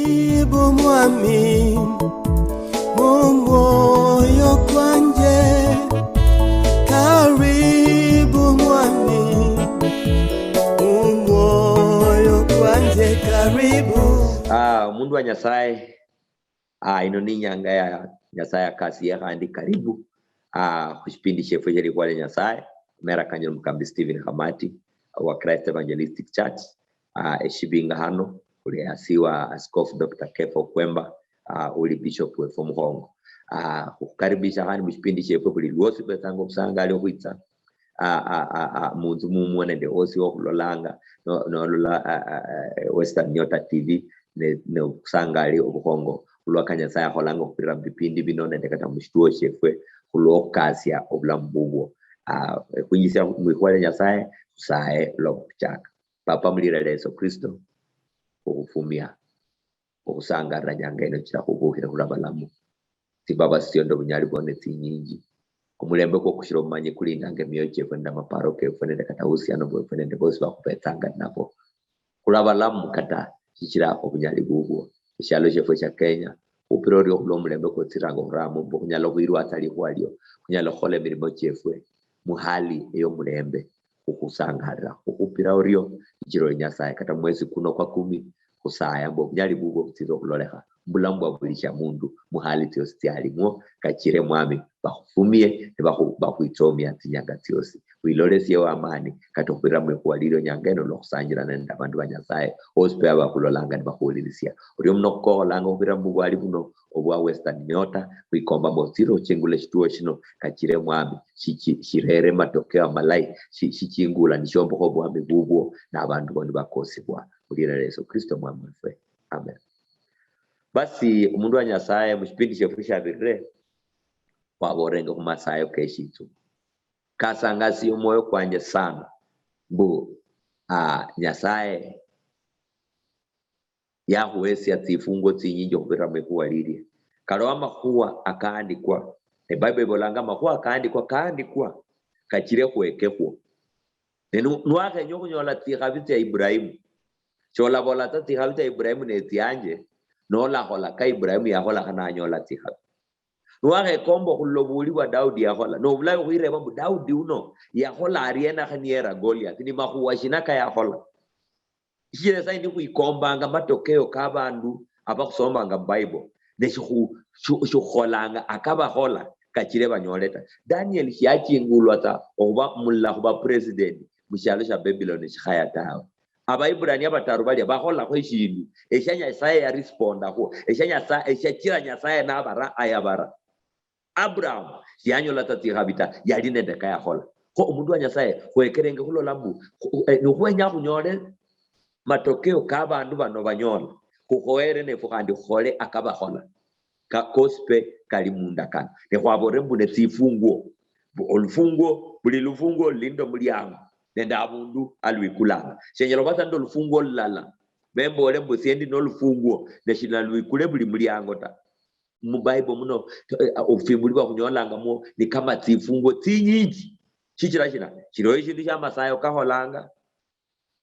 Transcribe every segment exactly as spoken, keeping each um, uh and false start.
Karibu mwami, mu mwoyo kwanje. Karibu mwami, mu mwoyo kwanje, karibu. Ah, omundu wa Nyasaye, ah, ino ni inyanga ya Nyasaye akasiye khandi karibu, ah, khushipindi shefwe shia likhuwa lia Nyasaye. Mera kanje Omukambi Stephen Khamati wa Christ Evangelistic Church, ah, eshibinga hano, khuli hasi wa Askofu Doctor Kefa Okwemba, ah, uli Bishop wefu omukhongo. Ah, khukhukaribisha khandi mushipindi shefwe buli lwosi khubetsanga obusangali okhwitsa, ah, ah, ah, ah, munzu mumwo nende osi okhulolanga, no-, nolola, ah, ah, ah, Western Nyota T V, ne, ne obusangali obukhongo khulwa ka Nyasaye akholanga okhubirira mubipindi bino nende kata mushituo shefwe khulwa okhukasia obulamu bubwo. Ah, khwinjisia mwikhuwa lia Nyasaye, khusaye lwa khuchaka. Papa, mulira lia Yesu Kristo, okhufumia, okhusangalira nyanga ino chira khubukhire khuli abalamu. Tsimbabasi tsio nende obunyali bwao ne tsinyinji. Omulembe kwo kushira obumanyi kulindanga emioyo chiefwe nende amaparo kefwe nende kata uhusiano bwefwe nende bosi bakhubetsanga ninabo. Khuli abalamu kata shichira obunyali bubwo. Eshialo shiefwe shia Kenya, khupira orio khulwa omulembe kwotsiranga okhuramo, mbu khunyala okhwirwatsa likhuwa lio, khunyala okhukhola emirimo chiefwe muhali eyomulembe, khukhusangalira. Khukhupira orio, ichira oli Nyasaye, kata mwesi kuno kwa kumi, khusaya mbu obunyali bubwo butsire okhulolekha mubulamu bwa buli shia mundu, muhali tsiosi tsialimwo, kachire Mwami, bakhufumie, nibakhu-, bakhwitsomia tsinyanga tsiosi. Wilolesie wamani, kata okhubirira mwikhuwa lilio nyanga eno lwokhusanjirana nende abandu ba Nyasaye, bosi pe abakhulolanga nibakhuwulirisia. Orio muno khukokholanga okhubirira mububwali buno obwa Western Nyota, khwikomba mbu otsire ochingule eshituo shino, kachire Mwami, shichi-, shirere matokeo amalayi, shi-, shichingula nishombokha obwami bubwo, nabandu bo nibakosibwa. Mulira lia Yesu Kristo Mwami wefwe. Amen. Basi, omundu wa Nyasaye, mushipindi shiefwe shiabirire, khwaborenge khumasayo keshitsubo. Kasangasia omwoyo kwanje sana mbu, ah, Nyasaye yakhuhesia tsifunguo tsinyinji okhubirira mwikhuwa lilie. Kaliho amakhuwa akaandikwa. Ebible ibolanga amakhuwa akaandikwa, kaandikwa kachire khwekekhwo. Ne nu-, niwakhenya okhunyola tsikhabi tsia Ibrahimu, sholabola tsa tsikhabi tsia Ibrahimu netsianje, nolakhola ka Ibrahimu yakhola khananyola tsikhabi. Niwakhekomba okhulola obuuli bwa Daudi yakhola, nobulayi okhwireba mbu Daudi uno yakhola ariena khaniyera Goliath? Ni makhuwa shina kayakhola? Shichira esaa yindi khwikombanga matokeo ka bandu abakhusomanga mu Bible, ne shikhu-, shu-, shikhukholanga akabakhola kachire banyole ta. Daniel shiachingulwa ta okhuba mulala khuba president mushialo shia Babylon shikhaya tawe. Abaibrania bataru balia bakholakho eshindu, eshia Nyasaye yarespondakhwo, eshia Nyasaye, eshiachira Nyasaye nabara ayabara. Abraham shiyanyola tsa tsikhabi ta, yali nende kayakhola. Kho omundu wa Nyasaye, khwekerenge khulola mbu, khu-, eh, nikhwenya khunyole matokeo ka bandu bano banyola, khukhoere nefwe khandi khukhole akabakhola. Ka-, kosi pe kali mundakano. Ne khwabolere mbu ne tsifunguo. Bu-, olufunguo, buli lufunguo luli nende omuliango nende abundu alwikulanga. Shenyala khuba sa nende olufunguo lulala, bembole mbu esie ndi nolufunguo, ne shina lwikule buli muliango ta. Mu Bible muno, eh, obufimbuli bwa khunyolangamo ni kama tsifunguo tsinyinji. Shichira shina? Shiliho eshindu shia Masayo kakholanga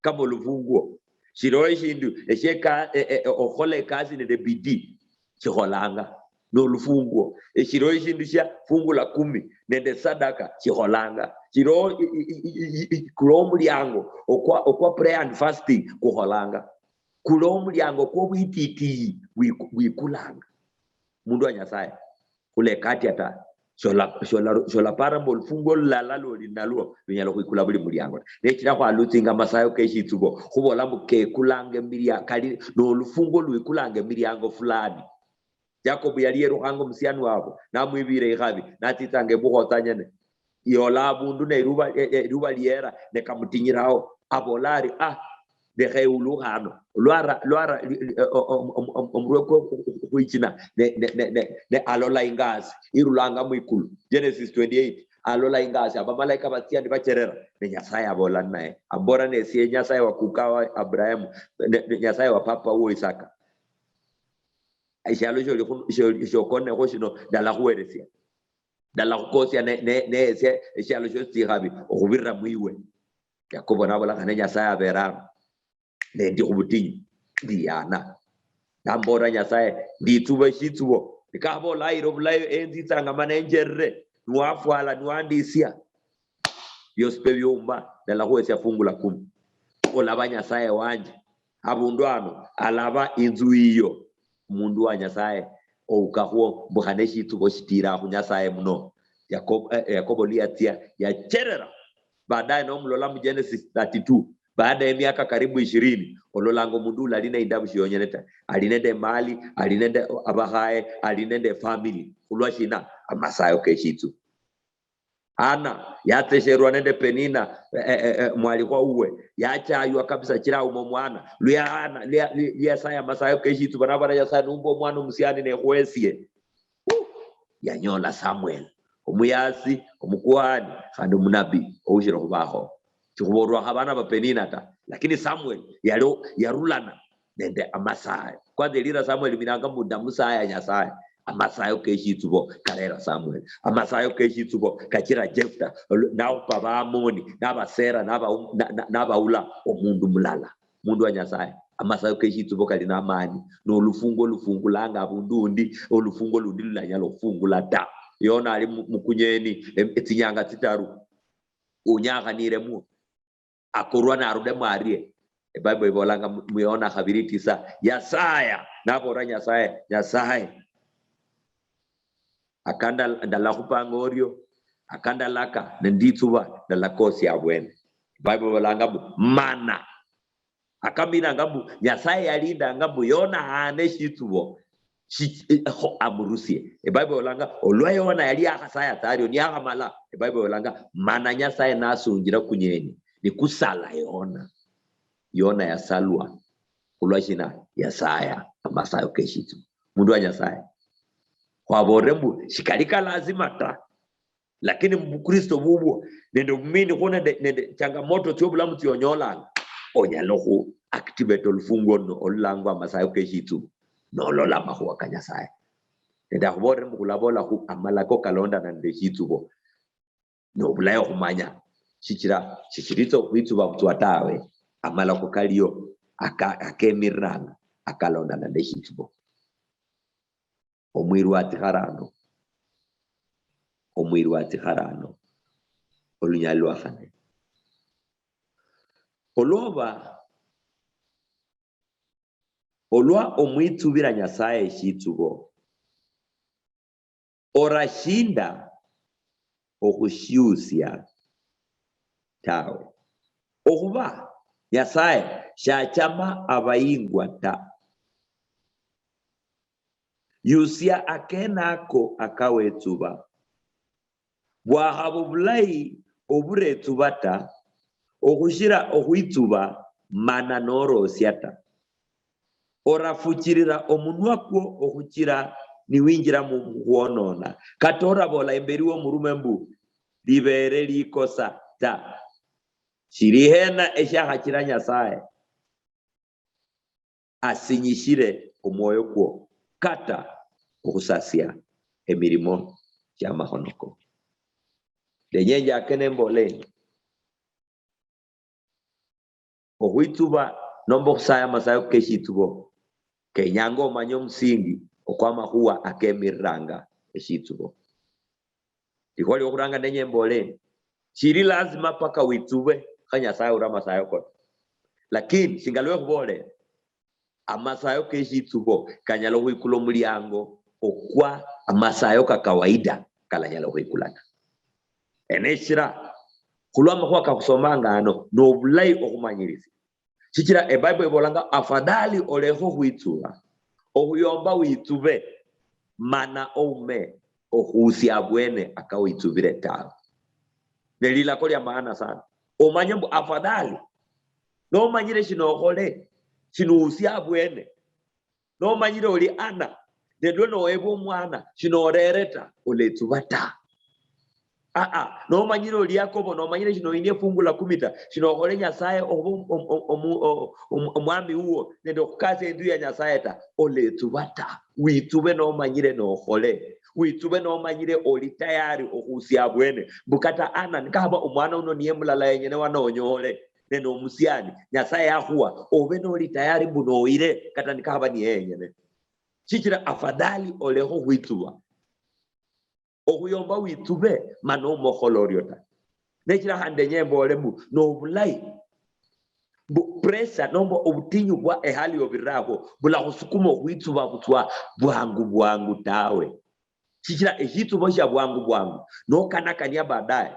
kama olufunguo. Shiliho eshindu eshie ka-, e-, e-, e-, okhukhola ekasi nende bidii shikholanga nolufunguo. Eshiliho eshindu shia fungu la kumi nende sadaka shikholanga. Shiliho i-, i-, kuliho omuliango okwa, okwa prayer and fasting kukholanga. Kuliho omuliango kwo bwititiyi bwiku-, bwikulanga. Mundu wa Nyasaye, khulekatia ta. Shola-, shola-, sholapara mbu olufunguo lulala lwoli nalwo lunyala khwikula buli muliango ta. Nechira khwalutsinga Masayo keshitsubo, khubola mbu kekulanga emilia-, kali nolufunguo lwikulanga emiliango fulani. Jacob yali yerukhanga omusiani wabo, namwibire ikhabi, natsitsanga ebukhotsa nyene. Yola abundu ne eruba, e-, e-, eruba liera, ne kamutinyiraho. Abola ari, "Ah, lekha ewulukhe ano." Lwara, lwara, li-, li-, o-, o-, o-, o-, omurwe kwe khu-, khu-, khwichina, ne, ne, ne, ne, ne alola ingasi irulanga mwikulu. Genesis twenty-eight. Alola ingasi, abamalaika batsia nibacherera, ne Nyasaye abola naye. Ambora nesie Nyasaye wa kuka wa Abrahamu, ne, ne Nyasaye wa papa wo Isaka. Eshialo shioli khu-, shioli, shiokonekho shino, ndalakhuheresia. Ndalakhukosia ne, ne, nehesia eshialo shiosi tsikhabi okhubirira mwiwe. Yakobo nabola, "Khane Nyasaye abere ano, ne ndi khubutinyu, ndiyana." Nambola Nyasaye, nditsuba eshitsubo. Nikakhabola ayira obulayo enzitsanga mana enjerere, niwafwala, niwandisia. Biosi pe biumba, ndalakhuhesia fungu la kumi. Olaba Nyasaye wanje. Abundu ano, alaba inzu yiyo. Omundu wa Nyasaye, oukakhwo, mbu khane eshitsubo shitira khu Nyasaye muno. Yakobo, eh, Yakobo liyatsia, yacherera. Baadaye nomulola mu Genesis thirty-two, baada ya miaka karibu ishirini, ololanga omundu ula ali nende indabu shionyene ta, ali nende emali, ali nende abakhaye, ali nende efamily. Khulwa shina? Amasayo keshitsu. Hana yatsesherwa nende Penina, eh, eh, eh, mwalikhwa uwe, yachaywa kabisa, chira auma omwana. Luyana, luya-, luya-, Nyasaye amasayo keshitsu, banabana Nyasaye, numba omwana omusiani nekhwesie. Hu! Yanyola Samuel, omuyasi, omukuhani, khandi omunabii oushiri khubakho. Shikhubolwa khabana ba Penina ta, lakini Samuel yali yarulana nende amasayo. Kwanza elira Samuel minanga mbu ndamusaya Nyasaye. Amasayo keshitsubo karera Samuel. Amasayo keshitsubo kachira Jefta, olu-, nakhupa Baamoni, nabasera, naba-, na-, na-, nabaula omundu mulala. Mundu wa Nyasaye, amasayo keshitsubo kali namani, nolufungu olufungulanga abundu undi, olufungu lundi lulanyala okhufungula ta. Yona ali mu-, mukunyeni, em-, tsinyanga tsitaru, unyakhaniremwo, akorwa narudemo arie. Ebible ibolanga mu, mu Yona khabiri tisa, Yasaya, nabola Nyasaye, Nyasaye, aka ndal-, ndalakhupanga orio, aka ndalaka, ne nditsuba, ndalakosia abwene. Bible ibolanga mbu, mana. Akaminanga mbu, Nyasaye yalindanga mbu Yona aane shitsubo, shi-, eh, kho amurusie. Ebible ibolanga, olwa Yona yali yakhasaya tsa ario, niyakhamala, Ebible ibolanga, mana Nyasaye nasunjira kunyeni, nikusala Yona. Yona yasalwa. Khulwa shina? Yasaya amasayo keshitsubo. Mundu wa Nyasaye, khwabolere mbu, shikali ka lazima ta. Lakini mubukristo bubwo, nende obumini khwo nende, nende changamoto tsiobulamu tsionyolanga, onyala khu activate olufungu ono olulangwa amasayo keshitsubo, nolola amakhuwa ka Nyasaye. Nende akhubolere mbu khulabola khu amalako kalondana nende eshitsubo. Nobulayi okhumanya, shichira shichiritsa okhwitsuba butswa tawe. Amalako kaliyo aka-, akemiriranga akalondana neshitsubo. Omwirwatsi kharano. Omwirwatsi kharano. Olunyali lwa khane. Olwoba, olwa omwitsubira Nyasaye eshitsubo, orashinda okhushiusia tawe. Okhuba Nyasaye shachama abayingwa ta. Yusia akenako akawetsuba. Bwakhaba obulayi oburetsuba ta, okhushira okhwitsuba mana norosia ta. Orafuchirira omunwa kwo okhuchira niwinjira mu, mu khwonona. Kata orabola imberi womurume mbu, "Libere likosa ta." Shili hena eshiakhachira Nyasaye asinyishire omwoyo kwo, kata okhusasia emirimo chiamakhono ko? Ndenye njake nembole endi, okhwitsuba nomba okhusaya amasayo keshitsubo, kenyanga omanye omusingi okwamakhuwa akemiriranga eshitsubo. Likhuwa liokhuranga ndenye mbole endi, shili lazima paka witsube kha Nyasaye ure amasayo kota. Lakini shinga lwekhubolere, amasayo keshitsubo kanyala okhwikula omuliango okwa amasayo ka kawaida kalanyala okhwikulana. Eneshira, khulwa amakhuwa kakhusomanga ano, nobulayi okhumanyirisia. Shichira eBible ibolanga, afadhali olekhe okhwitsuba, okhuyomba witsube, mana oume okhuusia abwene akawitsubire tawe. Ne lilako lia maana sana. Omanye mbu afadhali nomanyire shinokhole, shinuusia abwene. Nomanyire oli Ana, nende lwa noebwa omwana, shinorere ta, oletsuba ta. Aa, nomanyire oli Yakobo, nomanyire shinoyinia efungu la kumi ta, shinokhole Nyasaye okhuba om-, om-, om-, omu-, o-, om-, omwami wuwo, nende okhukasia inzu ya Nyasaye ta, oletsuba ta. Witsube nomanyire nokhole. Witsube nomanyire oli tayari okhusia abwene. Mbu kata Ana, nikakhaba omwana uno niye mulala yenyene wanonyole, nende omusiani, Nyasaye yakhuwa, obe noli tayari mbu noyire, kata nikakhaba niye yenyene. Shichira afadhali olekhe okhwitsuba. Okhuyomba witsube, mana omokhola orio ta. Nechira khandi enye mbole mbu, nobulayi mbu pressure nomba obutinyu bwa ehali yobiriraho bulakhusukuma okhwitsuba butswa bwangu bwangu tawe. Shichira eshitsubo shia bwangu bwangu, nokanakania baadaye,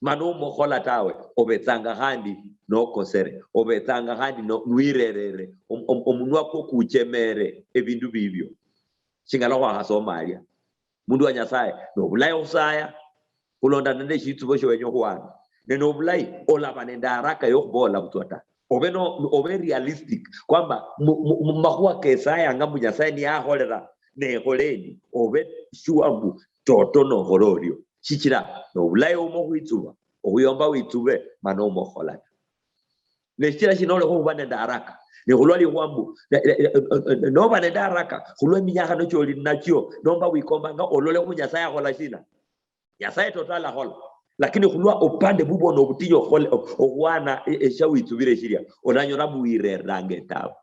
mana omokhola tawe, obetsanga khandi nokosere, obetsanga khandi no-, nwirerere, om-, om-, omunwa kwo kuchemere ebindu bibio. Shingala khwakhasoma alia. Mundu wa Nyasaye, nobulayi okhusaya, khulonda nende eshitsubo shiwenya okhuwana. Ne nobulayi, olaba nende haraka yokhubola butswa ta. Obe no, obe realistic, kwamba mu, mu, mu makhuwa kesayanga mbu Nyasaye niyakholela, nekhole endi, obe sure mbu toto nokhola orio. Shichira, nobulayi omo khwitsuba, okhuyomba witsube, mana omo khukhola ta. Ne shichira shina olekha okhuba nende haraka? Ne khulwa likhuwa mbu, ne, ne, ne, ne, noba nende haraka, khulwa eminyakhano chioli nachio, nomba wikombanga olole khu Nyasaye akhola shina? Nyasaye toto alakhola. Lakini khulwa opande bubwo nobutinyu okhole-, okhuwana e-, eshawitsubire shilia, olanyola mbu wireranga etabu.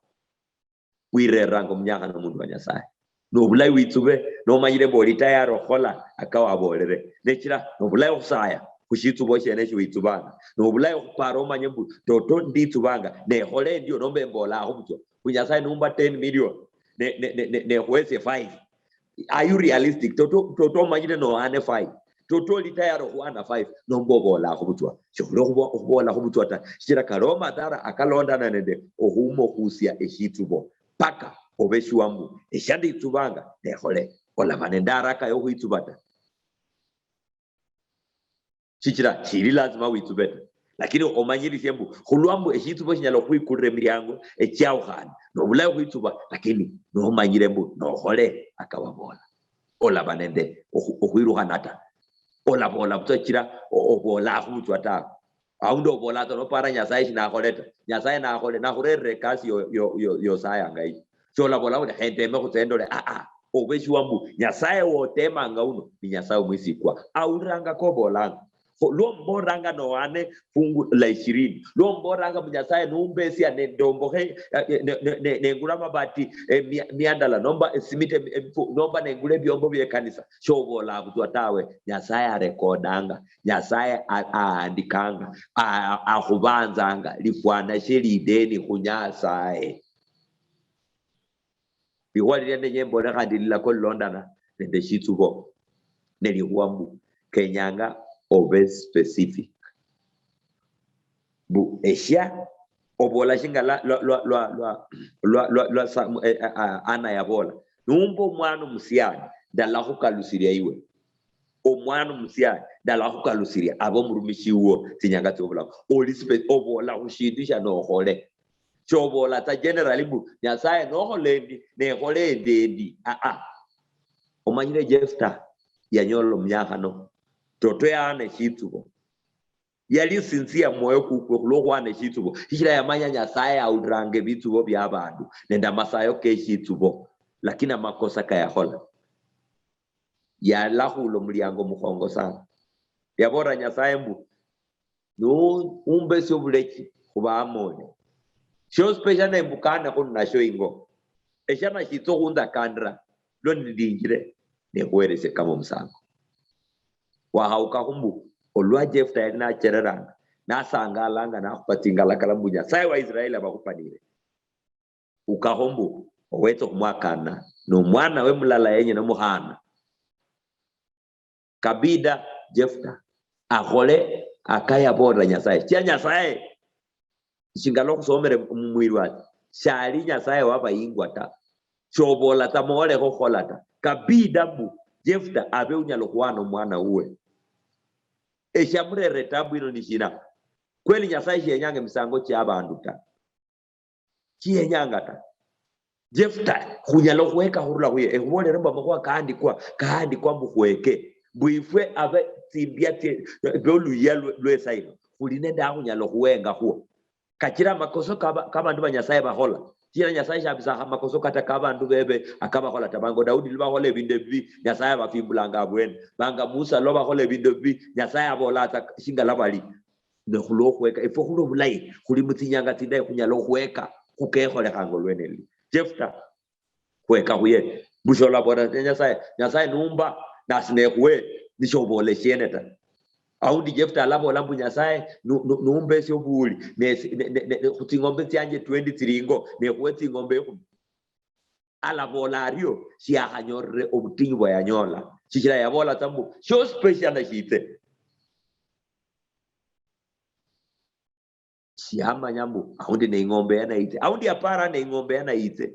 Wireranga omunyakhano mundu wa Nyasaye. Nobulayi witsube, nomanyire mbu oli tayari okhukhola akawabolere. Nechira, nobulayi okhusaya khushitsubo shiene esho witsubanga. Nobulayi okhupara omanye mbu, toto nditsubanga, nekhole endio, nomba embolakho butswa. Khu Nyasaye numba ten million, ne, ne, ne, ne, nekhuhesie five. Are you realistic? Toto, toto omanyire nohane five. Toto oli tayari okhuhana five, nomba obolakho butswa. Shokhuli okhubo-, okhubolakho butswa ta. Shichira kaliho madhara akalondana nende okhumokhusia eshitsubo. Paka obe sure mbu, eshanditsubanga, nekhole. Olaba nende haraka yokhwitsuba ta. Shichira shili lazima witsube ta. Lakini omanyirisie mbu, khulwa mbu eshitsubo shinyala okhwikulira emiliango echiaukhane, nobulayi okhwitsuba, lakini nomanyire mbu nokhole akawabola, olaba nende okhu-, okhwirukhana ta. Olabola butswa shichira o-, obolakhu butswa tawe. Aundi obola tsa nopara Nyasaye shinakhole ta. Nyasaye nakhole, nakhurerire ekasi yo, yo, yo, yosayanga iyi. Sholabola uli, "Khendeme khutse ndole." Ah, ah. Obe sure mbu Nyasaye wotemanga uno ni Nyasaye omwisikwa. Awuliranga kobolanga. Kho, lwombolanga nowane fungu la ishirini. Lwombolanga mbu Nyasaye numbesia ne-, ndombokhe, eh, eh, ne-, ne-, ne-, nengula amabati, eh, mia-, mia ndala, nomba esimiti, em-, em-, fu-, nomba nengula ebiombo bie kanisa. Shobola butswa tawe. Nyasaye arekodanga. Nyasaye a-, aandikanga. A-, a-, akhubanzanga. Lifwana shie lideni khu Nyasaye. Likhuwa lilia ndenye mbole khandi lilako lilondana nende shitsubo. Nelikhuwa mbu kenyanga obe specific. Mbu eshia obola shinga lwa, lwa, lwa, lwa, lwa, lwa, lwa, lwa Sam-, eh, eh, ah, Anna yabola. Numba omwana omusiani, ndalakhukalusiria iwe. Omwana omusiani, ndalakhukalusiria, abe omurumishi wuwo tsinyanga tsiobulamu. Oli spe-, obola khushindu shia nokhole. Shobola tsa generally mbu, "Nyasaye nokhola endi, nekhole endi, endi." Ah, ah. Omanyire Jefta yanyola omunyakhano. Toto yaana eshitsubo. Yali sincere mwoyo kukwe khulwokhwana eshitsubo. Shichira yamanya Nyasaye awuliranga ebitsubo bia abandu nende amasayo keshitsubo. Lakini amakosa kayakhola. Yalakhula omuliango mukhongo sana. Yabolera Nyasaye mbu, "Nu-, umbesie obulechi khu Baamoni. Shiosi pe shia nembukane khu ninasho ingo. Eshia nashitsa okhunzakandira, lwa ndinjire, nekhuheresie kama omusango." Wakhawukakho mbu, olwa Jefta yali nachereranga, nasangalanga, nakhupa tsingalakala mbu, "Nyasaye wa Israeli abakhupanire." Ukakho mbu owetse okhumwakana nomwanawe mulala yenyene omukhana. Kabida Jefta akhole akayabolera Nyasaye. Chia Nyasaye, shingala okhusomere mumwirwatsi, shali Nyasaye wabayingwa ta. Shobola ta molekha okhukhola ta. Kabida mbu Jefta abe unyala okhuwana omwana wuwe. Eshamurere tabu ino ni shina? Kweli Nyasaye shiyenyanga emisango chia abandu ta. Chiyenyanga ta. Jefta, khunyala okhweka khurula khuye. Ekhubolere mbu amakhuwa kaandikwa, kaandikwa mbu khweke. Mbu ifwe abe tsimbia tsie, beluyia lwe, lwe saino, khuli nende akhunyala okhuwenga khuo. Kachira amakoso kaba, kabandu ba Nyasaye bakhola. Chira Nyasaye shabisakha amakoso kata kabandu bebe akabakhola ta. Bango Daudi lubakhola ebindu ebibi, Nyasaye abafimbulanga abwene. Banga Musa lwabakhola ebindu ebibi, Nyasaye abola ata shingala bali. Ne khulwokhweka, efwe khuli obulayi, khuli mutsinyanga tsindayi khunyala okhweka khukekholekhanga olwene luli. Jefta, khweka khuye. Bushola bora, "Nyasaye, Nyasaye numba, nasi nekhuwe, nishobola eshiene ta." Aundi Jefta alabola mbu, "Nyasaye, nu-, nu-, numbesia obuli, ne si-, ne, ne, ne, ne, khutsing'ombe tsianje twenty tsilingo, nekhuwe tsing'ombe ekhumi." Alabola ario, shiakhanyorere obutinyu bwa yanyola. Shichira yabola tsa mbu, "Shiosi pe shiana shitse." Shiamanya mbu, aundi ne ing'ombe yana itse. Aundi apara ne ing'ombe yana itse.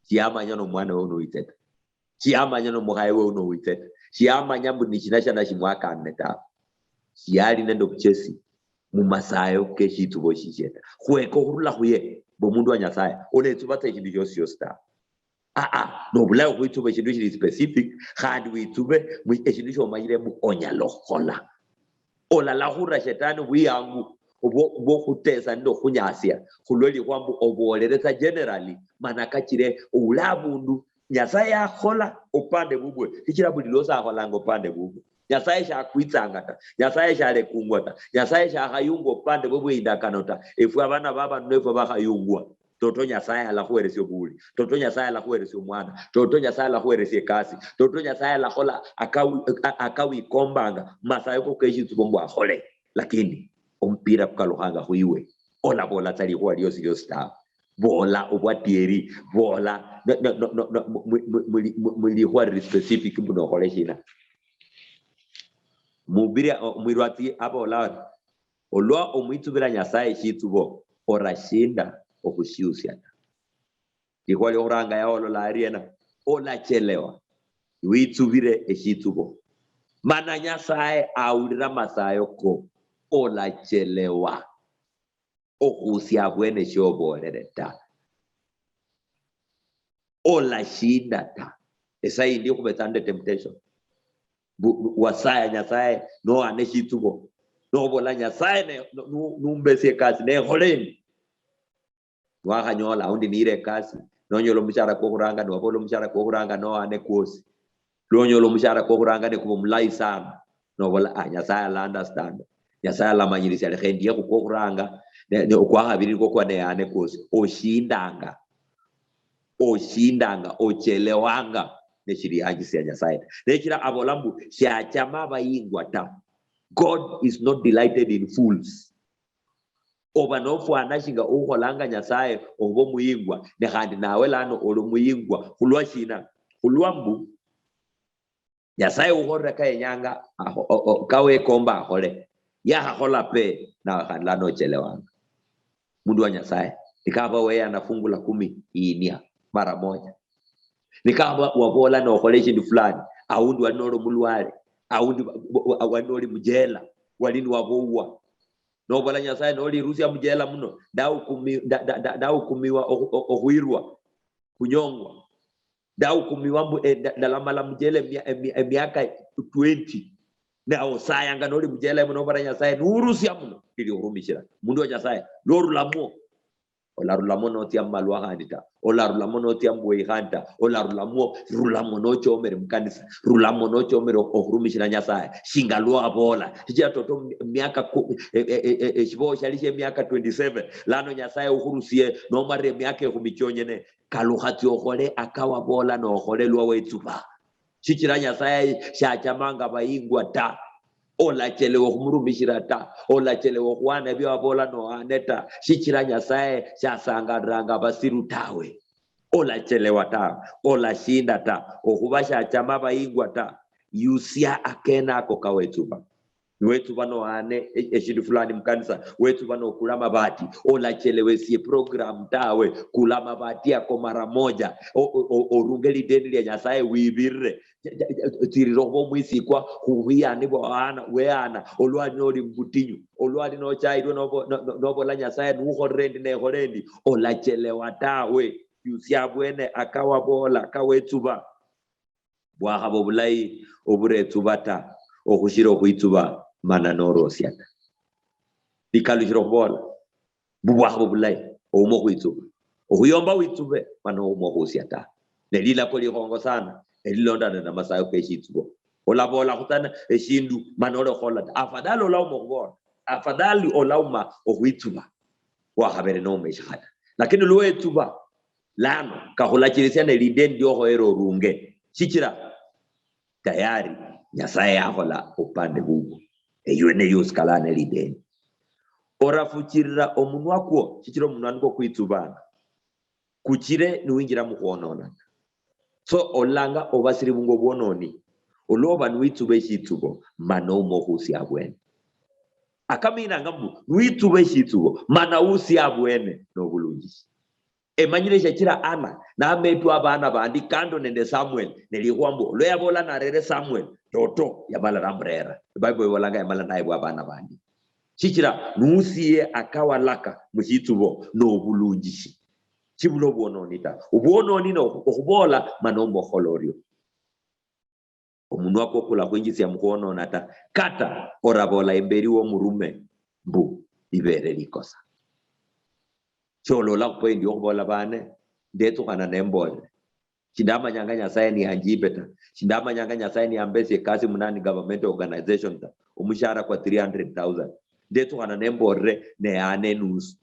Shiamanya no mwana we uno itse ta. Shiamanya no mukhaye we uno itse ta. Shiamanya mbu ni shina shana shimwakanne ta. Shiyali nende obuchesi mumasayo keshitsubo shishie ta. Khweka okhurula khuye, mbu omundu wa Nyasaye, oletsuba tsa eshindu shiosi shiosi ta. Aa, nobulayi okhwitsuba eshindu shili specific, khandi witsube mu-, eshindu shomanyire mbu onyala okhukhola. Olala khura shetani bwiyangu obwo, obwo khutesa nende okhunyasia, khulwe likhuwa mbu obolere tsa generally, mana kachire oule abundu, Nyasaye yakhola upande bubwe, shichira buli lwosi akholanga upande bubwe. Nyasaye shakwitsanga ta, Nyasaye shalekungwa ta, Nyasaye shakhayungwa upande bwe bweindakano ta. Efwe abana babandu nefwe bakhayungwa. Toto Nyasaye alakhuheresia obuuli. Toto Nyasaye alakhuheresia omwana. Toto Nyasaye alakhuheresia ekasi. Toto Nyasaye alakhola akawi-, a-, akawikombanga. Masayo ko keshitsubo mbu akhole. Lakini omupira kukalukhanga khwiwe. Olabola tsa likhuwa liosi liosi tawe. Bola obwatieri. Bola no, no, no, no, no, mu, mu, mu, mu, mu, mu likhuwa lili specific mbu nokhole shina. Mubiri, o-, mwirwatsi abola ari, "Olwa omwitsubira Nyasaye shitsubo, orashinda okhushiusia ta." Likhuwa liokhuranga yaolola ariena, olachelewa, witsubire eshitsubo. Mana Nyasaye awulira masayo ko, olachelewa okhusia abwene shiobolere ta. Olashinda ta. Esaa yindi khubetsa nende temptation. Bu-, bu-, wasaya Nyasaye, nohana eshitsubo. Nobola, "Nyasaye, ne, nu-, nu-, numbesie ekasi, nekhole endi." Niwakhanyola, aundi niyira ekasi, nonyola omushara kwokhuranga, niwabola omushara kwokhuranga, nohane kwosi. Lwonyola omushara kwokhuranga nikuba omulayi sana, nobola, "Ah, Nyasaye ala understand. Nyasaye alamanyirisia, lekha endiekhu kwokhuranga, ne, ne okwakhabiri nikwo kwa nehane kwosi." Oshindanga. Oshindanga, ochelewanga, neshilihanjisia Nyasaye ta. Nechira abola mbu, "Shiachama abayingwa ta." God is not delighted in fools. Oba nofwana shinga ukholanga Nyasaye oba omuyingwa, ne khandi nawe lano oli omuyingwa. Khulwa shina? Khulwa mbu Nyasaye ukholera kayenyanga, akho-, o-, o-, kawekomba akhole. Yakhakhola pe, nawe khandi lano ochelewanga. Mundu wa Nyasaye, nikaba weyana fungu la kumi, inia mara moja. Nikaba wabola nokhole eshindu fulani, aundi wali noli omulwale, aundi wa-, wa-, wa-, wali noli mujela, wali niwabowa. Nobola Nyasaye, "Nolirusia mujela muno, ndaukumi-, nda-, nda-, nda-, ndaukumiwa okhu-, okhu-, okhwirwa, khunyongwa. Ndaukumiwa mbu, eh, nda-, ndalamala mujela emia-, emia-, emiaka twenty." Nawe osayanga noli mujela muno, nobola Nyasaye, "Nurusia muno, ndili okhurumishira." Mundu wa Nyasaye, lworulamwo, olarulamo notsia mumalwa khandi ta. Olarulamo notsia mubweyi khandi ta. Olarulamo, rulamo nochomere mukanisa. Rulamo nochomere okhurumishira Nyasaye. Shinga lwabola. Shichira toto mu miaka ku-, e, e, e, e, eshiboho shali shie miaka twenty-seven. Lano Nyasaye ukhurusie nomarire emiaka ekhumi chionyene. Kalukha tsia okhole akawabola nokhole lwa wetsuba. Shichira Nyasaye shachamanga abayingwa ta. Olachelewa okhumurumishira ta. Olachelewa okhuhana ebyo wabola nohane ta. Shichira Nyasaye shasangaliranga abasiru tawe. Olachelewa ta. Olashinda ta. Okhuba shachama abayingwa ta. Yusia akene ako kawetsuba. Niwetsuba nohane e-, eshindu fulani mukanisa, wetsuba nokula amabati, olachelewesie program tawe, kula amabati ako mara moja, o-, o-, o-, orunge lideni lia Nyasaye wibirire, tsirira okhuba omwisikwa khubuyani bwa wana, wehana, olwali noli mubutinyu, olwali nochairwe nobo-, no-, no-, nobola Nyasaye, "Nukholere endi, nekhole endi," olachelewa tawe, yusia abwene akawabola, kawetsuba. Bwakhaba obulayi oburetsuba ta, okhushira okhwitsuba mana noroosia ta. Likalushira okhubola, mbu bwakhaba obulayi ouma okhwitsuba. Okhuyomba witsube mana ouma okhusia ta. Ne lilako likhongo sana, elilondana namasayo keshitsubo. Olabola khutsana eshindu mana olekhola ta. Afadhali olauma okhubola, afadhali olauma okhwitsuba wakhabere nouma eshikhata. Lakini lwetsuba, lano kakhulachirisia ne lideni liokhoyera orunge. Shichira tayari Nyasaye yakhola upande bubwo. Eyo neyo osikala ne lideni. Orafuchirira omunwa kwo, shichira omunwa nikwo kwitsubanga. Kuchire niwinjira mukhwonona ta. So, olanga obasiribunga obwononi, olwoba niwitsuba eshitsubo, mana ouma okhusia abwene. Akaminanga mbu, niwitsuba eshitsubo, mana usia abwene nobulunjishi. Emanyire shachira Anna nametwa abana bandi kando nende Samuel, nelikhuwa mbu, olwa yabola narere Samuel, toto yamala namurera. Bible ibolanga yamala naebwa abana bandi. Shichira nusie akawalaka mushitsubo nobulunjishi. Shibula obwononi ta. Obwononi no okhubola mana ombokhola orio. Omunwa kwo kulakhwinjisia mukhwonona ta, kata orabola imberi womurume mbu libere likosa. Sholola khupoindi yokhubola bane, ndetsukhana nembolere. Shindamanyanga Nyasaye niyanjibe ta. Shindamanyanga Nyasaye niyambesia ekasi munani government organization ta. Omushahara kwa three hundred thousand. Ndetsukhana nembolere neyane enusu.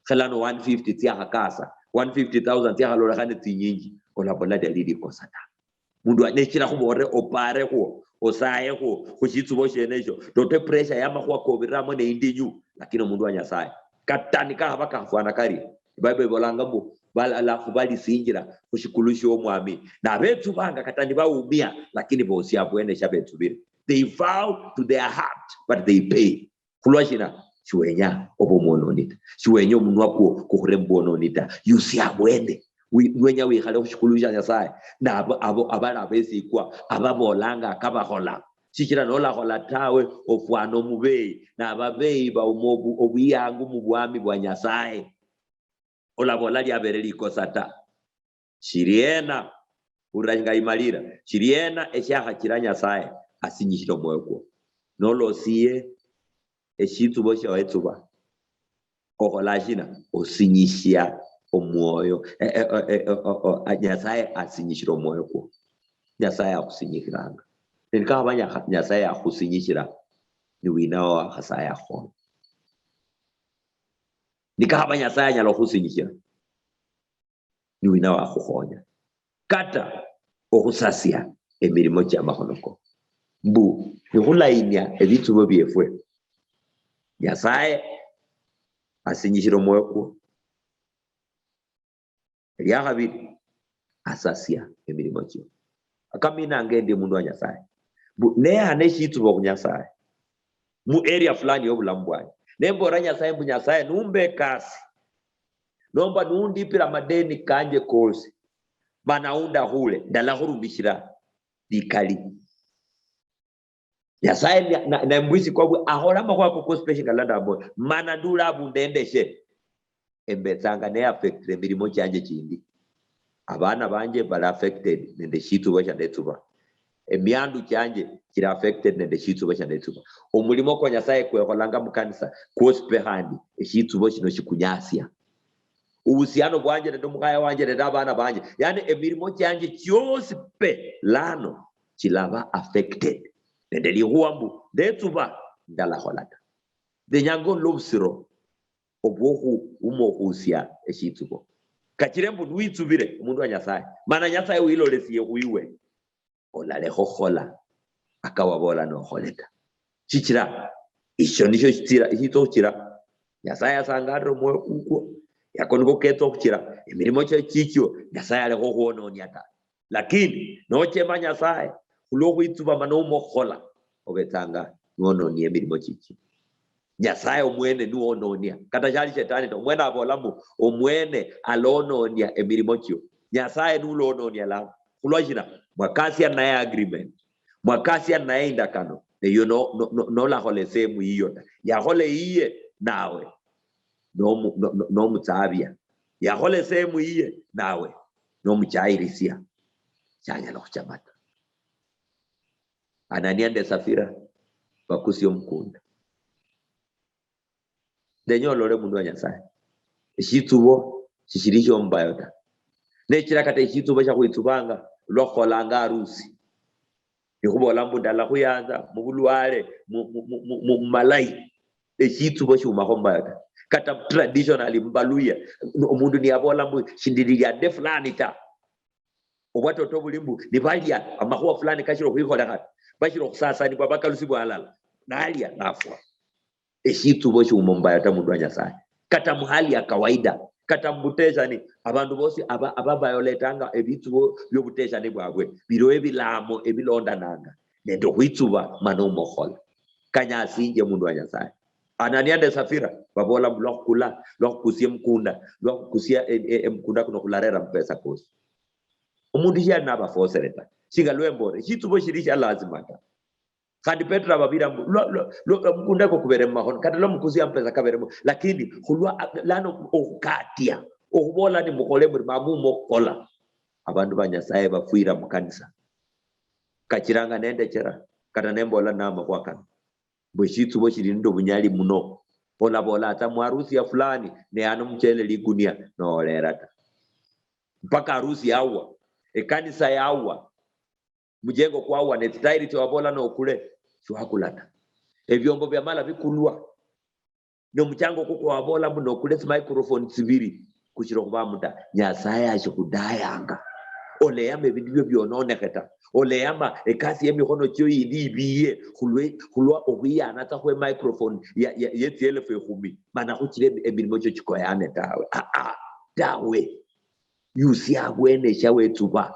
Khelano one fifty tsiakhakasa, one fifty thousand tsiakhalolekhane tsinyinji, olabola liali likosa ta. Mundu anechira khubolere oparekhwo, osayekhwo khushitsubo shienesho, toto epressure yamakhuwa kobiriramo neindinyu, lakini omundu wa Nyasaye, kata nikakhaba kakhafwana kari, Bible ibolanga mbu, balala khubalisinjira khushikulu shiomwami, nabetsubanga kata nibaumia, lakini bosia abwene shabetsubire. They vow to their heart, but they pay. Khulwashina? Shiwenya obe omwononi ta. Shiwenya omunwa kwo kukhure mubwononi ta. Yusia abwene. Wi-, wenya wikhale khushikulu shia Nyasaye. Nabo, abo, abali abesikwa, ababolanga akabakhola. Shichira nolakhola tawe, ofwana omubeyi. Nababeyi bauma obu-, obuyangu mubwami bwa Nyasaye. Olabola liabere likosa ta. Shiriena, ura nga imalira, shiriena eshiakhachira Nyasaye asinyishira omwoyo kwo? Nolosiye eshitsubo shia wetsuba, okhola shina? Osinyishia omwoyo. Eh, eh, eh, eh, oh, oh, ah, Nyasaye asinyishira omwoyo kwo. Nyasaye akhusinyikhiranga. Ne nikakhaba Nyakha-, Nyasaye akhusinyishira, ni wina wa Nyasaye akhukhonya? Nikakhaba Nyasaye anyala okhusinyishira, ni wina wakhukhonya? Kata okhusasia emirimo chiamakhono ko. Mbu, nikhulainia ebitsubo biefwe, Nyasaye asinyishira omwoyo kwo. Eliakhabili, asasia emirimo chio. Akaminanga endi omundu wa Nyasaye. Mbu, nehana eshitsubo khu Nyasaye. Mu area fulani yobulamu bwanje. Nembola Nyasaye mbu, Nyasaye, numba ekasi. Nomba nundipira amadeni kanje kosi. Mana undakhule, ndalakhurumishira likali. Nyasaye na, na, na mbwisi kwabwe, akhola amakhuwa ako kosi peshi nga landa abo, mana ndula abundendeshe. Embetsanga ne affected emirimo chianje chindi. Abana banje bali affected nende shitsuba shia ndetsuba. Emiandu chianje chili affected nende shitsuba shia ndetsuba. Omulimo kwa Nyasaye kwekholanga mukanisa kwosi pe khandi eshitsuba shino shikunyasia. Uhusiano bwanje nende omukhaya wanje nende abana banje. Yani emirimo chianje chiosi pe lano chilaba affected nende likhuwa mbu ndetsuba ndalakhola ta. Ndenyanga olole obusiro obwokhuma okhusia eshitsubo. Kachire mbu niwitsubire omundu wa Nyasaye, mana Nyasaye wilolesie khwiwe, olalekha okhukhola akawabola nokhole ta. Shichira isho nisho shitsira, shitsa okhuchira Nyasaye asangalira omwoyo kukwo. Yako niko ketsa okhuchira emirimo chio chichio Nyasaye alekha okhwononia ta. Lakini nochema Nyasaye khulwokhwitsuba mana ouma okhukhola, obetsanga nwononie emirimo chichio. Nyasaye omwene niwononia. Kata shali shetani ta, omwene abola mbu omwene alononia emirimo chio. Nyasaye nulononia lano. Khulwashina? Mwakasia naye agreement. Mwakasia naye indakano. Eyo no, no, no, nolakhola esehemu yiyo ta. Yakhola eyiye nawe nomu-, no, no, nomutsabia. Yakhola esehemu yiye nawe nomuchairisia. Shanyala khuchama ta. Anania nende Safira bakusia omukunda. Ndenya olole mundu wa Nyasaye. Eshitsubo shishili shiomubayo ta. Nechira kata eshitsubo shakhwitsubanga lwa khukholanga harusi. Nikhubola mbu ndalakhuyanza mubulwale, mu, mu, mu, mu, mu malayi. Eshitsubo shiumakho mbayo ta. Kata traditionally mubaluya, omundu niyabola mbu shindili liade fulani ta. Obwatoto buli mbu nibalia amakhuwa fulani kashira okhwikholekha, bashira okhusasanibwa bakalusibwa halala, nalia nafwa. Eshitsubo shiuma mbayo ta mundu wa Nyasaye. Kata muhali ya kawaida, kata mubuteshani, abandu bosi aba, ababayoletanga ebitsubo biobuteshani bwabwe, biro ebilamo ebilondananga nende okhwitsuba mana omokhola. Kanyasinje mundu wa Nyasaye. Anania nde Safira babola mbu lwakhukula, lwakhukusia emukunda, lwakhukusia e, e, emukunda kuno khularera mupesa kosi. Omundu shiali nabafosere ta. Shinga lwembore, shitsubo shili sha lazima ta. Khandi Petro ababira mbu, lwa, lwa, lwa, omukunda ko kubere mumakhono, kata lwa mukusia amapesa kaberemo, lakini khulwa, lano okhukatia, okhubola ni mukhole muri mamumo okhukola. Abandu ba Nyasaye bafwira mukanisa. Kachiranga nendechera, kata nembola namakhuwa kano. Mbwe shitsubo shili nende obunyali muno. Olabola ata muharusi ya fulani, ne ano muchele ligunia, noolera ta. Mpaka harusi yawa, ekanisa yawa, mujengo kwawa, ne tsitairi tsia wabola nokule, shiwakula ta. Ebyombo byamala bikulwa, nomuchango kukwo wabola mbu nokule tsimicrophone tsibiri, kushira okhuba muta. Nyasaye ashikhudayanga. Oleyama ebindu bio byononekhe ta. Oleyama ekasi yemikhono chio yindi ibiye khulwe, khulwa okhwiyanatsa khwe microphone ya, ya, ye tsielefu ekhumi. Mana khuchira emi-, emirimo chio chikoyane tawe. Ah, ah, tawe. Yusia abwene esha wetsuba.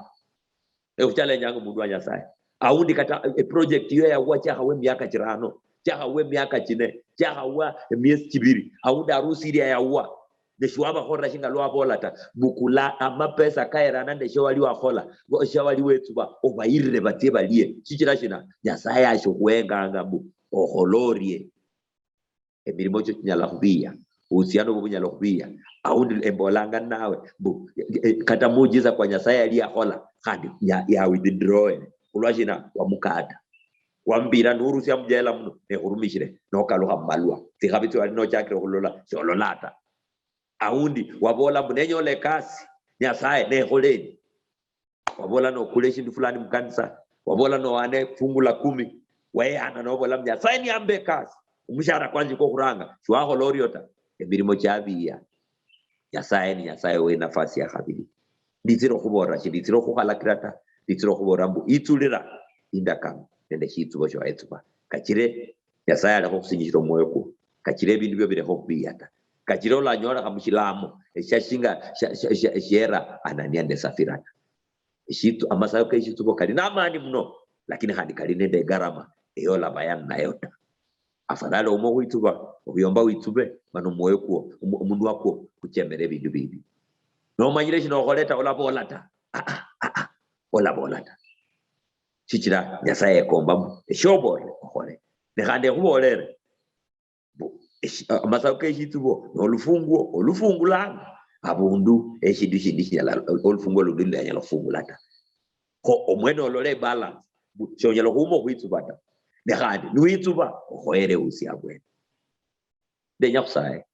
Ekhuchalenyanga omundu wa Nyasaye. Aundi kata eproject iyo yawa chakhawa emiaka chirano, chakhawa emiaka chine, chakhawa emiesi chibiri. Aundi harusi ilia yawa. Ne shiwabakholera shinga lwabola ta. Bukula amapesa kaerana nde shiwali wakhola, shiwali wetsuba, obayirire batsie balie. Shichira shina? Nyasaye ashikhuhenganga mbu okhole orie. Emirimo chio chinyala khubiya, obuhusiano bwo bunyala khubiya. Aundi embolanga nawe mbu, eh, kata muujiza kwa Nyasaye yali yakhola, khandi ya, ya withdraw. Khulwa shina? Wamukata. Wambira norusia mujela muno, nekhurumishire, nokalukha mumalwa. Tsikhabi tsio wali nochakire khulola, sholola ta. Aundi wabola mbu nenyola ekasi, Nyasaye, nekholeni. Wabola nokula eshindu fulani mukanisa, wabola nowana fungu la kumi, weyana nobola mbu Nyasaye niyamba ekasi, omushahara kwanje kwokhuranga, shiwakhola orio ta. Emirimo chiabiya. Nyasaye ni Nyasaye we nafasi ya khabili. Nditsire okhubolera, shinditsire okhukhalakira ta. Nditsire okhubolera mbu itsulira indakano nende shitsubo shiwayetsuba. Kachire Nyasaye alekha okhusinyishira omwoyo kwo. Kachire ebindu bio bilekha okhubiya ta. Kachire olanyolekha mushilamo esha shinga sha, sha, sha, eshiera Anania nende Safira ta. Eshitu-, amasayo keshitsubo kali namani muno, lakini khandi kali nende egarama eyolabaya ninayo ta. Afadhali oume okhwitsuba, okhuyomba witsube, mana omwoyo kwo, omu-, omunwa kwo kuchemere ebindu bibi. Nomanyire shina okhole ta, olabola ta. Ah, ah, ah, ah. Olabola ta. Shichira Nyasaye yekomba mbu eshobolere okhole. Ne khandi ekhubolere, mbu, eshi-, a-, amasawo keshitsubo nolufunguo olufungulanga abundu eshindu shindi shinyala, olufunguo lundi lulanyala khufungula ta. Kho omwene olole ebalance, mbu shonyala khuma okhwitsuba ta. Ne khandi niwitsuba, okhoyere usi abwene. Ndenya khusaye,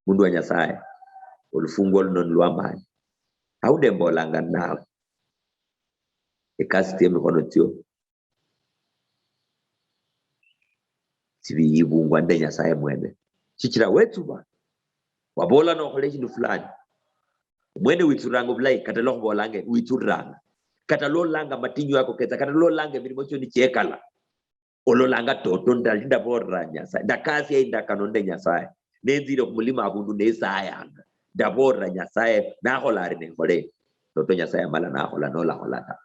mundu wa Nyasaye, olufunguo luno nilwamani. Aundi embolanga ninawe, ekasi tsia emikhono tsio tsibiyibungwa nde Nyasaye mwene. Shichira wetsuba, wabola nokhola eshindu fulani, omwene witsuliranga obulayi, kata lwakhubolanga witsuliranga, kata lololanga amatinyu ako ketsa, kata lololanga emirimo chio nichiekala, ololanga toto ndali ndabolera Nyasaye, ndakasia indakano nde Nyasaye, nenzire khumulima abundu nesayanga, ndabolera Nyasaye nakhola ari nekhole. Toto Nyasaye amala nakhola nolakhola ta.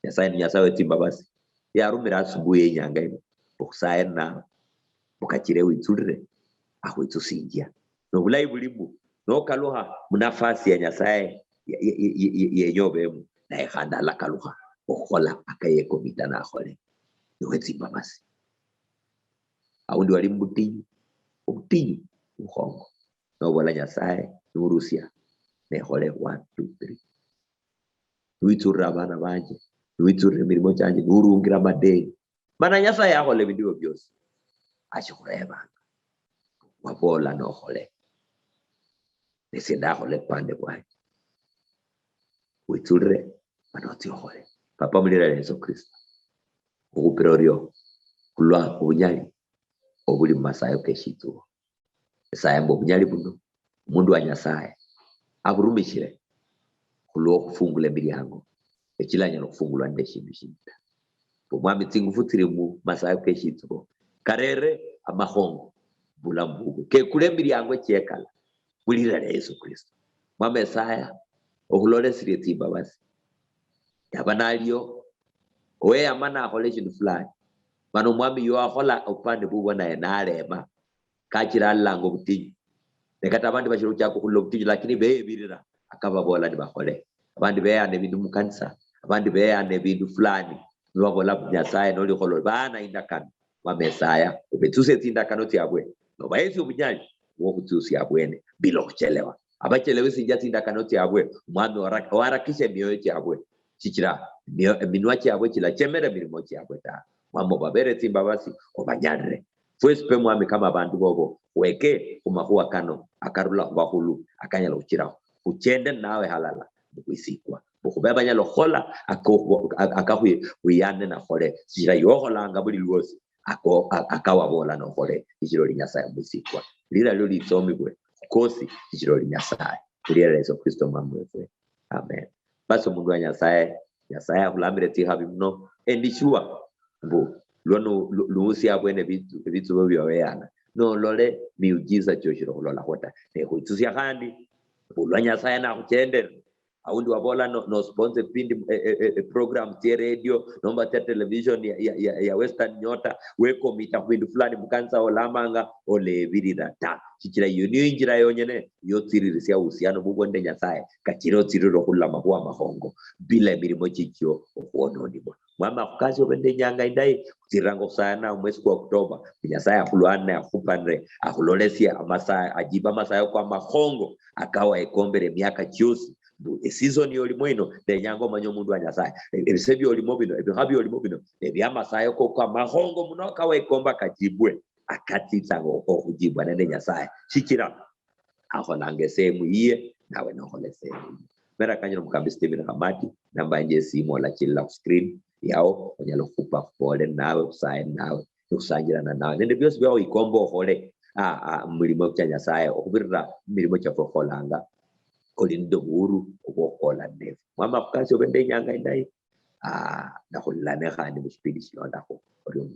Nyasaye ni Nyasaye wetsimbabasi. Yarumira asubuhi yenyanga ino, okhusaye ninawe, mbu kachire witsulire, akhwitsusinjia. Nobulayi buli mbu, nokalukha munafasi ya Nyasaye ye-, ye-, ye-, ye-, ye-, yenya obemu, naye khandi alakalukha okhukhola akayekomita nakhole. Niwe tsimbabasi. Aundi wali mubutinyu, obutinyu, bukhongo. Nobola Nyasaye, nurusia, nekhole one, two, three. Niwitsulira abana banje, niwitsulira emirimo chianje, nurungira amadeni. Mana Nyasaye akhola ebindu ebyo biosi. Ashikhurebanga, wabola nokhole. Nesie ndakhola ebupande bwanje. Witsulire, mana otsie okhole. Papa mulira Yesu Kristo, okhupira orio, khulwa obunyali, obuli mumasayo keshitsubo. Esaye mbu obunyali buno, omundu wa Nyasaye aburumishire khulwo okhufungula emiliango echilanyala okhufungulwa nende eshindu shindi ta. Omwami, tsingufu tsili mumasayo keshitsubo, karere amakhongo bulamu bubwe, kekule emiliango echiekala mulira lia Yesu Kristo. Mwami Esaya, okhulolesirie tsimbabasi. Yaba nalio oweyama nakhola eshindu fulani, mana omwami yo akhola obupande bubwo naye nalema, kachira alolanga obutinyu. Ne kata abandi bashiri khuchaka okhulula obutinyu, lakini beyebirira akababola nibakhole. Abandi beyana ebindu mukanisa, abandi beyana ebindu fulani, nibabola mbu Nyasaye nolikholole, baana indakano. Mwami Esaya, obetsusie tsindakano tsiabwe, nobahesie obunyali bwokhutsusia abwene bila okhuchelewa. Abachelewesinjia tsindakano tsiabwe, Mwami, ora- oharakishe emioyo chiabwe, shichira emio- eminwa chiabwe chilachemera emirimo chiabwe ta. Mwami, obabere tsimbabasi, obanyalire. Fwesi pe Mwami kama abandu bobo, weke khumakhuwa kano akarula khubakhulu akanyala khuchiraho, khuchende nawe halala mukhwisikwa, mbu khube abanyala khukhola ako- a- akakhwi- khwiyane nakhole, shichira yokholanga buli lwosi ako- a- akawabola nokhole, shichira oli Nyasaye mwisikwa. Lira lio litsomibwe khukosi, shichira oli Nyasaye. Khulira lia Yesu Kristo Mwami wefwe. Amen. Basi omundu wa Nyasaye, Nyasaye akhulambire tsikhabi muno, endi sure mbu lwa nu- lu- luhusia abwene ebitsu- ebitsubo bia weyana, nolole miujiza chioshiri khulolakhwo ta. Ne khwitsusia khandi mbu lwa Nyasaye nakhuchendere, aundi wabola no, no sponsor ebipindi, e, e, e, e, program tsie radio nomba tsia television ya, ya, ya, ya Western Nyota, wekomita khubindu fulani mukanisa olamanga, olebirira ta, shichira iyo niyo injira yonyene yotsiririsya uhusiano bubwo nende Nyasaye, kachira otsirire okhurula makhuwa amakhongo bila emirimo chichio okhwononibwa. Mwami akhukasie obe nende inyanga indayi, khutsiriranga okhusaya nawe omwesi kwa Oktoba, mbu Nyasaye akhulwanire, akhupanire, akhulolesie amasayo, ajibe amasayo kwa makhongo akawayekombere emiaka chiosi. Mbu esizoni yolimo ino, ndenyanga omanye omundu wa Nyasaye, e- ebise biolimo bino, ebikha biolimo bino, nebiamasayo ko kwa makhongo muno akawayekomba kajibwe, akatsitsanga o- okhujibwa nende Nyasaye, shichira akholanga esehemu yiye, nawe nokhola esehemu yiyo. Mera kanyira omukambi Stephen Khamati, namba yanje yesimu olachilila khu screen yao, onyala okhupa khuboole nawe, khusaye nawe, nikhusanjirana nawe nende biosi biao ikomba okhole, ah, ah, mumilimo chia Nyasaye, okhubirira mumilimo chiafwe khukholanga, oli nende obuhuru obwokhukhola nefwe. Mwami akhukasie obe nende inyanga indayi, ah, nakhulolane khandi mushipindi shilondakho. Orio.